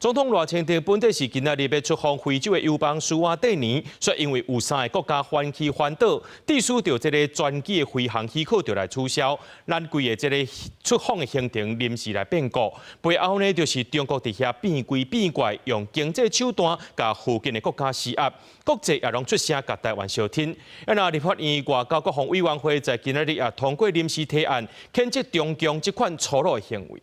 總統賴清德本底是今仔日欲出訪非洲的友邦史瓦帝尼，卻因為有三个國家反起反倒，致使著這个專機的飛航許可就來取消，咱規个這个出訪的行程臨時來變故。背後呢，就是中國佇遐變規變怪，用經濟手段共附近的國家施壓，國際也攏出聲共台灣相挺。啊，那立法院外交國防委員會在今仔日也通過臨時提案，譴責中共這款粗魯的行為。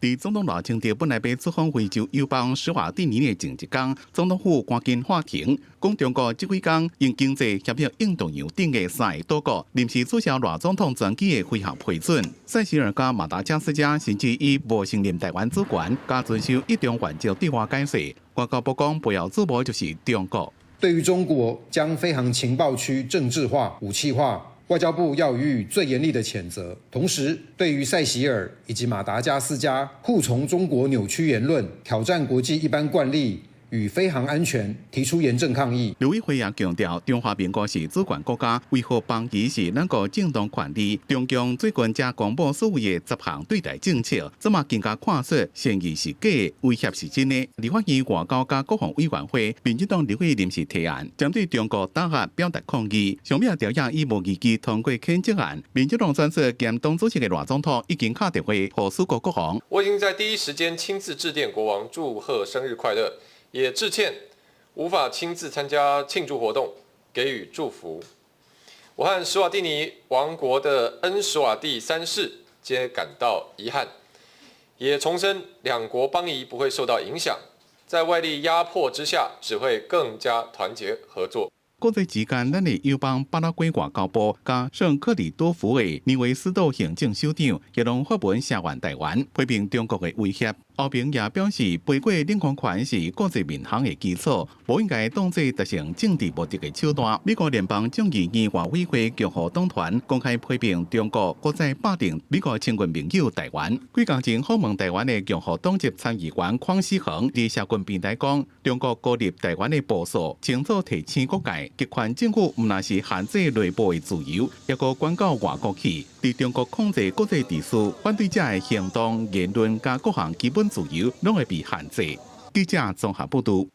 佇總統賴清德本來欲出訪非洲友邦史瓦帝尼的前一工，總統府趕緊喊停，講中國這幾工用經濟脅迫印度洋頂的三个島國臨時取消賴總統專機的飛航批准。塞舌爾佮馬達加斯加甚至以無承認台灣主權，佮遵守一中原則對外解釋。外交部講背後主謀就是中國。對於中國將飛航情報區政治化、武器化，外交部要予以最嚴厲的譴責。同時，對於塞西爾以及馬達加斯加扈從中國扭曲言論、挑戰國際一般慣例與飛航安全，提出嚴正抗議。陸委會也強調，中華民國是主權國家，維護邦誼是咱國正當權利。中共最近才公布所謂的十項對台政策，這馬更加看出善意是假的，威脅是真的。立法院外交佮國防委員會，民進黨立委臨時提案，針對中國打壓表達抗議。上尾條約以無異議通過譴責案。民進黨專屬兼黨主席的賴總統已經敲電話予史國國王。我已經在第一時間親自致電國王祝賀生日快樂。也致歉，無法親自參加慶祝活動，給予祝福。我和史瓦帝尼王國的恩史瓦帝三世皆感到遺憾，也重申兩國邦誼不會受到影響，在外力壓迫之下，只會更加團結合作。國際之間，咱的友邦巴拉圭外交部佮聖克里多福的尼維斯島行政首長也攏發文聲援台灣，批評中國的威脅。歐盟也表示，飛過領空權是國際民航的基礎，無應該當作達成政治目的的手段。美國聯邦眾議院外委會共和黨團公開批評中國閣再霸凌美國親近盟友台灣。幾工前訪問台灣的共和黨籍參議員鄺思恆佇社群平台講，中國孤立台灣的步數清楚提醒各界，極權政府毋但是限制內部的自由，抑閣管到外國去。佇中國控制國際秩序，反對者的行動、言論佮各項基本自由攏會被限制。記者綜合報導。